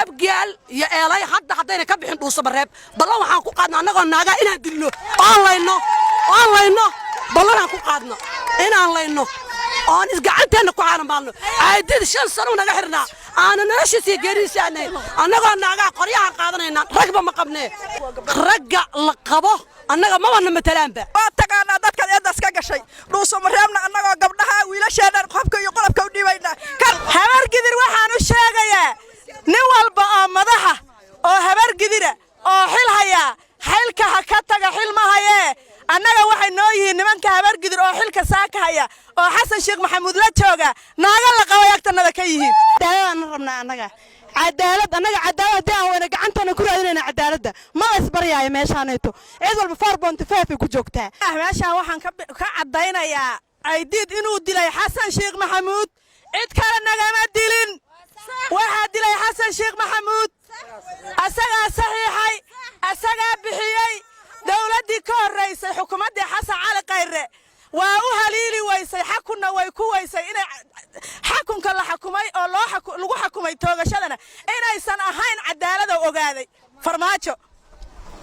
Abgaal iyo Eelay hadda haddayna ka bixin Dhuusamareeb, ballan waxaan ku qaadno annagoo naagaa inaan dilno oon layno, oon layno. Ballanaan ku qaadno inaan layno oon isgacanteenna ku caanamaalno. Caydid 5 sano naga xirnaa, aana noloshiisa iyo geeridiisa aanayn. Annagoo naagaa qoryahaan qaadanayna, ragba ma qabnee. Ragga la qabo annaga mabana matalaanba. Waa taqaanaa dadkaad eedaas ka gashay. Dhuusamareebna annagoo gabdhaha wiilasheennan qofka iyo qolobka u dhiibaynaa. Habargidir waxaan u sheegayaa, nin walba oo madaxa oo Habargidira oo xil hayaa, xilka ha ka taga. Xil ma hayee. Annaga waxay noo yihiin nimanka Habargidir oo xilka saaka haya oo Xasan Sheekh Maxamuud la jooga, naaga la qabay agtannada ka yihiin. Cadaaladaan rabnaa annaga, cadaalad. Annaga cadaalad haddii aan weyna, gacantana ku raadinayna cadaaladda. Ma la isbaryaayo meeshaanayto. Cid walba 4.5 ay ku joogtaa. Meeshaan waxaan ka caddaynayaa Caydiid inuu dilay Xasan Sheekh Maxamuud. Cid kale nagama dilin, waxaa dilay Xasan Sheekh Maxamuud. Asagaa saxiixay, asagaa bixiyey. Dawladdii ka horraysay, xukuumaddii Xasan Cali Khayre, waa u haliili weysay, xakunna way ku weysay inay xakunka la xakumay oo loo lagu xakumay toogashadana inaysan ahayn cadaalada. Ogaaday Farmaajo,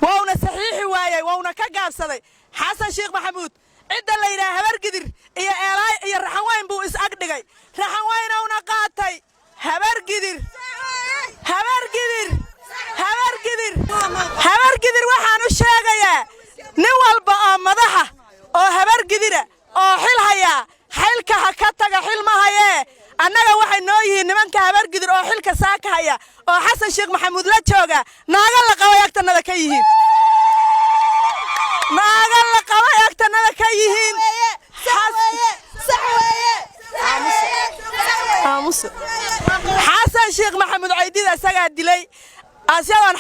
wouna saxiixi waayey, wouna ka gaabsaday. Xasan Sheekh Maxamuud cidda la yidhaha Habargidir iyo Eelaay iyo Raxanweyn buu is ag dhigay, Raxanweynowna qaatay. Habargidir, Habargidir, Habargidir, Habargidir waxaan u sheegayaa, nin walba oo madaxa oo Habargidira oo xil hayaa, xilka ha ka taga. Xil ma hayee. Annaga waxay noo yihiin nimanka Habargidir oo xilka saaka haya oo Xasan Sheekh Maxamuud la jooga, naaga la qabay agtannada ka yihiin, naaga la qabay agtannada ka yihiin. Xasan Sheekh Maxamuud Caydiid asagaa dilay, asagoon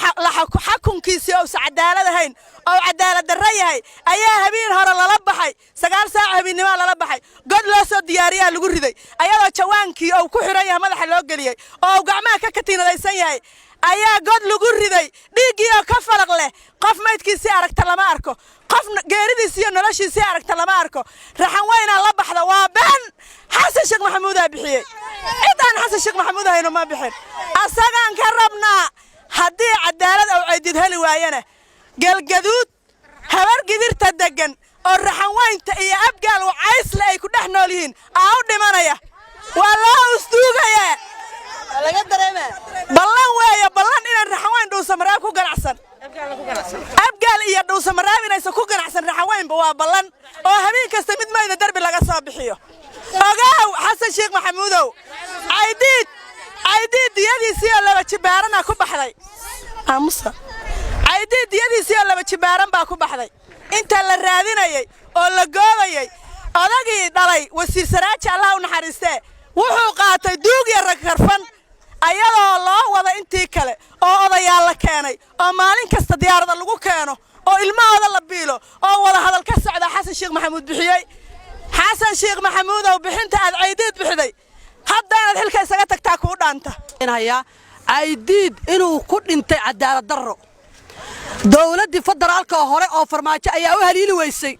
xakunkiisii ousa cadaalad ahayn oo cadaalad darro yahay ayaa habeen hore lala baxay. 9 saac habeennimoa lala baxay. God loo soo diyaariyaa lagu riday, ayadoo jawaankii ou ku xidhan yahay madaxa loo geliyey oo uu gacmaha ka katiinadaysan yahay ayaa god lagu riday, dhiiggii oo ka falaq leh. Qof maydkiisii aragta lama arko, qof geeridiisii iyo noloshiisii aragta lama arko. Raxan weynaa la baxda waa been. Xasan Sheekh Maxamuudaa bixiyey. Cid aan Xasan Sheekh Maxamuud ahayno ma bixin. Asagaan ka rabnaa. Haddii cadaalad aw Caydid heli waayana, Galgaduud Habargidirta deggan oo Raxanweynta iyo Abgaal Wacaysle ay ku dhex nool yihiin aa u dhimanaya, waa loo usduugayaa. Ballan weeye, ballan inaan Raxanweyn Dhuusamareeb ku ganacsan, Abgaal iyo Dhuusamareeb inaysan ku ganacsan Raxanweynba. Waa ballan oo habeen kasta mid mayda derbi laga soo bixiyo. Ogaaw, Xasan Sheekh Maxamuudow, Caydiid, Caydiid diyadiisii oo laba jibaarana ku baxday. Aamusa. Caydiid diyadiisii oo laba jibaaran baa ku baxday inta la raadinayey oo la goobayey. Odagii dhalay wasiir Saraaji, Allah u naxariistee, wuxuu qaatay duug iyo ragkarfan, ayadoo loo wada intii kale oo odayaal la keenay oo maalin kasta diyaarada lagu keeno oo ilmahooda la biilo oo wada hadal ka socda. Xasan Sheekh Maxamuud bixiyey. Xasan Sheekh Maxamuudow, bixinta aad Caydiid bixiday, hadda inaad xilka isaga tagtaa kuu dhaanta. Hayaa Caydiid inuu ku dhintay cadaalad darro. Dowladdii federaalka hore oo Farmaajo ayaa u haliili weysay.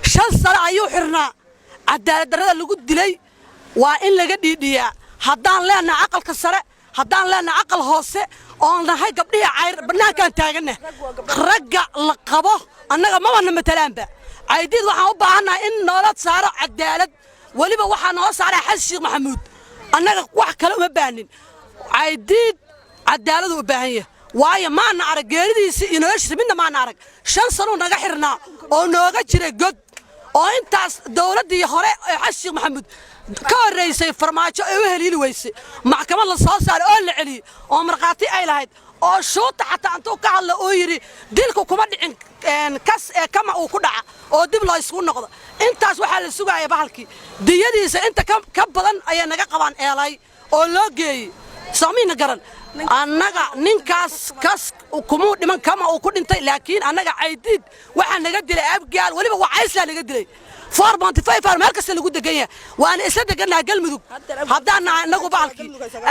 5 sano ayuu xirnaa. Cadaalad darrada lagu dilay waa in laga dhiidhiyaa. Haddaan leenahay aqalka sare, haddaan leenahay aqal hoose, oon nahay gabdhihii Cayr, bannaankaan taaganna. Ragga la qabo annaga mabana matalaanba. Caydiid waxaan u baahannahay in noola saaro cadaalad. Weliba waxaa noola saaraa Xasan Sheekh Maxamuud. Annaga wax kale uma baahnin. Caydiid cadaaladuu u baahan yahay, waayo maana arag geeridiisa iyo noloshiisa midna maana arag. 5 sanuu naga xirnaa oo nooga jiray god, oo intaas dowladdii hore ee Xasan Sheekh Maxamuud ka horraysay, Farmaajo, ay u heliili weysay. Maxkamad la soo saaray oo la celiyey oo markhaati ay lahayd oo shuuta xataa intuu ka hadla uu yidhi dilku kuma dhicin kas ee kama uu ku dhaca oo dib loo isugu noqdo. Intaas waxaa la sugaaya bahalkii diyadiisa inta ka badan ayay naga qabaan Eelay oo loo geeyey. Soomiina garan, annaga ninkaas kas kumuu dhiman, kama uu ku dhintay. Laakiin annaga Caydiid waxaa naga dilay Abgaal, weliba Wacayslaa naga dilay. 4.5 meel kasta lagu degan yahay, waana isla degannaha Galmudug. Haddaan nahay innagu bahalkii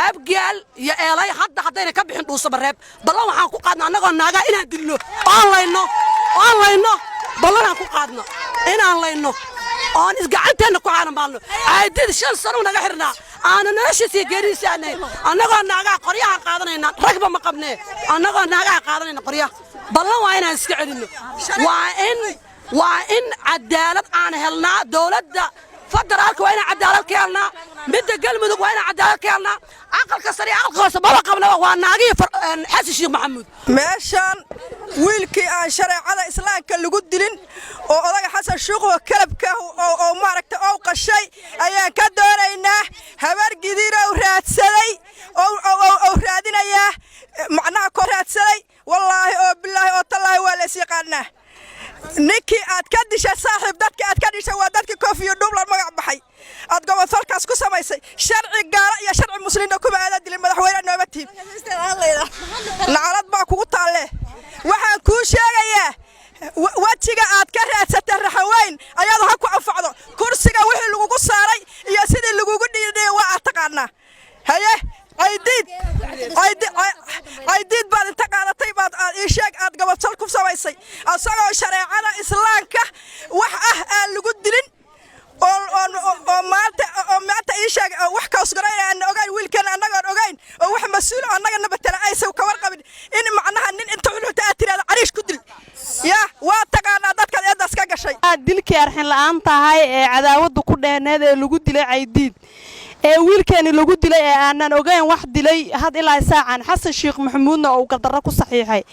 Abgaal iyo Eelay, hadda haddayna ka bixin Dhuusamareeb, ballan waxaan ku qaadno annagoo naagaa inaan dilno oon layno, oon layno. Ballanaan ku qaadno inaan layno oon isgacanteenna ku caanamaalno. Caydiid 5 sano naga xirnaa, Aanu noloshiisa iyo geeridiisa aanahay. Annagoo naagaha qoryaha qaadanayna, ragba ma qabnee, annagoo naagaha qaadanayna qoryaha, ballan waa inaan iska celinno. Waa in cadaalad aan helnaa. Dowladda federaalka waa inaan cadaalad ka helnaa. Midda Galmudug waa inaan cadaalad ka helnaa. Aqalka sare iyo aqalka hoose maba qabnaba, waa naagihii Xasan Sheekh Maxamuud. Meeshaan wiilkii aan shareecada Islaamka lagu dilin oo odaga Xasan Shuuqoo kalabka oo maaragta ou qashay ayaan ka doonaynaa. Habar Gidirow raadsaday oo raadinayaa, macnaha ko raadsaday. Wallaahi oo bilaahi oo tallaahi, waa la is yaqaanaa ninkii aad ka dishay, saaxiib. Dadka aad ka dishay waa dadkii Koofiyo Dhuublan magac baxay aad gobodfalkaas ku samaysay. Sharci gaala iyo sharci muslimna kuma aadan dilin. Madaxweyne nooma tihin, nacalad baa kugu taalle. Waxaan kuu sheegayaa, wejiga aad ka raadsatay Raxaweyn ayadu ha ku anfacdo. Kursiga wixii lagugu saaray iyo sidii lagugu dhiidhiyay waa aad taqaanaa. Haye, Caydiid, Caydiid baad inta qaadatay baad aad ii sheeg aad gobodfal ku samaysay, asagoo shareecada Islaamka wax ah aan lagu dilin oo maanta ii sheeg wax kausgarayna aan ogayn, wiilkan annagoon ogayn oo wax mas-uul oo annagana matala aysan ka warqabin, in macnaha nin inta xulxulta aad tiraada cariish ku dil. Yaa waa taqaanaa dadkaad eedaas ka gashay. Dilkii arxin la'aan tahay ee cadaawadda ku dheeneed ee lagu dilay Caydiid, ee wiilkeeni lagu dilay, ee aanan ogayn wax dilay had ilaa saacan, Xasan Sheekh Maxamuudna uu gardarro ku saxiixay,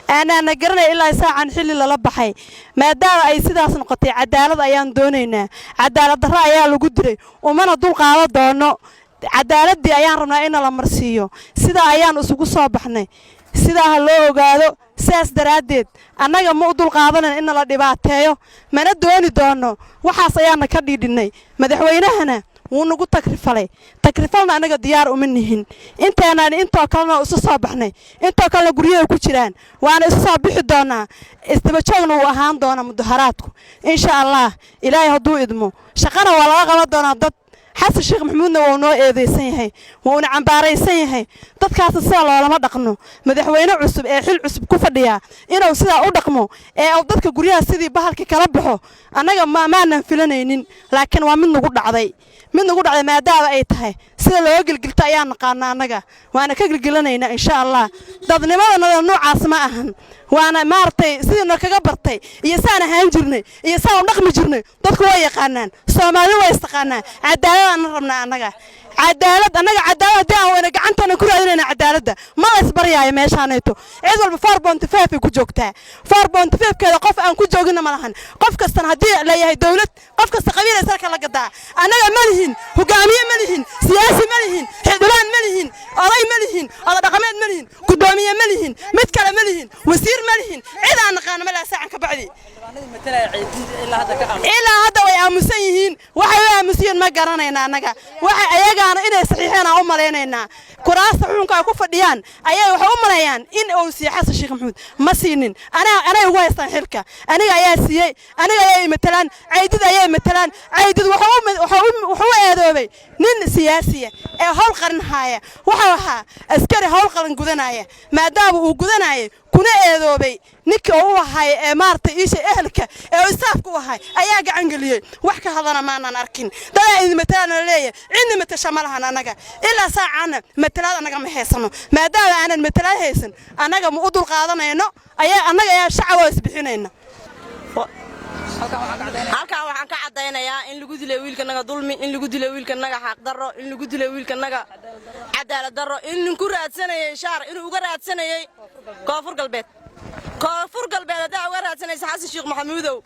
aanaana garanay ilaa saacan xilli lala baxay. Maadaama ay sidaas noqotay, cadaalad ayaan doonaynaa. Cadaalad darro ayaa lagu dilay, umana dul qaado doono. Cadaaladdii ayaan rabnaa in la marsiiyo. Sidaa ayaan isugu soo baxnay, sidaa ha loo ogaado. Sidaas daraaddeed annaga ma u dulqaadanan in nala dhibaateeyo, mana dooni doono. Waxaas ayaana ka dhiidhinnay. Madaxweynahana wuu nagu takrifalay, takrifalna annaga diyaar uma nihin. Inteenaan intoo kalena isu soo baxnay, intoo kalena guryaha ku jiraan, waana isu soo bixi doonaa. Isdabajoogna wuu ahaan doonaa mudaharaadku, insha Allah, Ilaahay hadduu idmo. Shaqana waa laga qaban doonaa dad. Xasan Sheekh Maxamuudna wuu noo eedaysan yahay, wuuna cambaaraysan yahay. Dadkaasna sidaa loolama dhaqno. Madaxweyne cusub ee xil cusub ku fadhiyaa inuu sidaa u dhaqmo ee uu dadka guryaha sidii bahalka kala baxo, annaga maanan filanaynin, laakiin waa mid nagu dhacday, mid nagu dhacday. Maadaama ay tahay, sida looga gilgilto ayaan naqaana annaga, waana ka gilgilanaynaa, insha Allah. Dadnimadanada noocaas ma ahan, waana maaragtay sidiina kaga bartay iyo saan ahaan jirnay iyo saan u dhaqmi jirnay. Dadku way yaqaanaan, Soomaali way istaqaanaa. Cadaaladaan rabnaa annaga, cadaalad. Annaga cadaalad haddii aan weyna, gacantana ku raadinayna cadaaladda. Ma la isbaryaayo meeshaanayto. Cid walba 4.5 ay ku joogtaa. 4.5-keeda qof aan ku joogina ma lahan. Qof kastana haddii leeyahay dowlad, qof kasta qabiil salka la gadaa. Annaga ma lihin hogaamiye, ma lihin siyaasi, ma lihin xildhibaan, ma lihin oday, ma lihin oda dhaqameed, ma lihin gudoomiye, ma lihin mid kale, ma lihin wasiir, ma lihin cid aan naqaano ma laha. Saacan ka bacdi ilaa hadda way aamusan yihiin. Waxay u aamusan yihiin ma garanayna annaga. Waxay ayagaana inay saxiixeen aan u malaynaynaa. Kuraasta xukunka ay ku fadhiyaan ayay waxay u maleeyaan in uu siiyey Xasan Sheekh Maxamuud. Ma siinin. Anay ugu haystaan xilka. Aniga ayaa siiyey, aniga ayaa matalaan, Caydid ayay matalaan. Caydid wuxuu u eedoobay nin siyaasiya ee howl qaran haaya. Wuxuu ahaa askari howl qaran gudanaya. Maadaama uu gudanayay kuna eedoobay, ninkii oo u ahay ee maaragtay iisha ehelka ee isaafka u ahay ayaa gacan geliyey. Wax ka hadlana maanaan arkin. Dadaa idin matalaana leeyahay, cidna matasha ma lahan. Annaga ilaa saacaana matalaad annaga ma haysano. Maadaama aanan matalaad haysan, annaga ma u dulqaadanayno. Ayaa annaga ayaa shacab oo isbixinayna. Halkan waxaan ka caddaynayaa in lagu dilay wiilkanaga dulmi, in lagu dilay wiilkanaga xaqdarro, in lagu dilay wiilkanaga cadaalad darro, in ninku raadsanayay shaar, inuu uga raadsanayay Koonfur Galbeed. Koonfur Galbeed haddaa uga raadsanaysa, Xasan Sheekh Maxamuudow,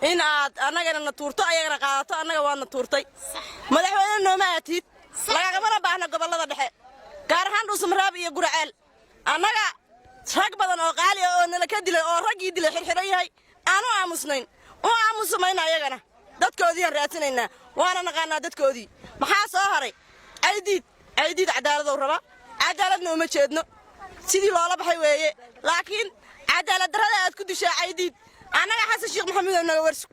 in aad annagana na tuurto, ayagana qaadato, annaga waadna tuurtay. Madaxweyne nooma aatid, lagagamana baahna gobollada dhexe, gaar ahaan Dhuusamareeb iyo Guraceel. Annaga rag badan oo qaali ah oo nala ka dilay oo raggii dilay xirxiran yahay aanu aamusnayn, u aamusamayna. Ayagana dadkoodiiaan raadsanaynaa, waana naqaanaa dadkoodii. Maxaa soo haray? Caydiid, Caydiid cadaaladou rabaa, cadaaladna uma jeedno. Sidii loola baxay weeye, laakiin cadaalad darrada aad ku dishaa Caydiid, annaga Xasan Sheekh Maxamuudow naga warsug.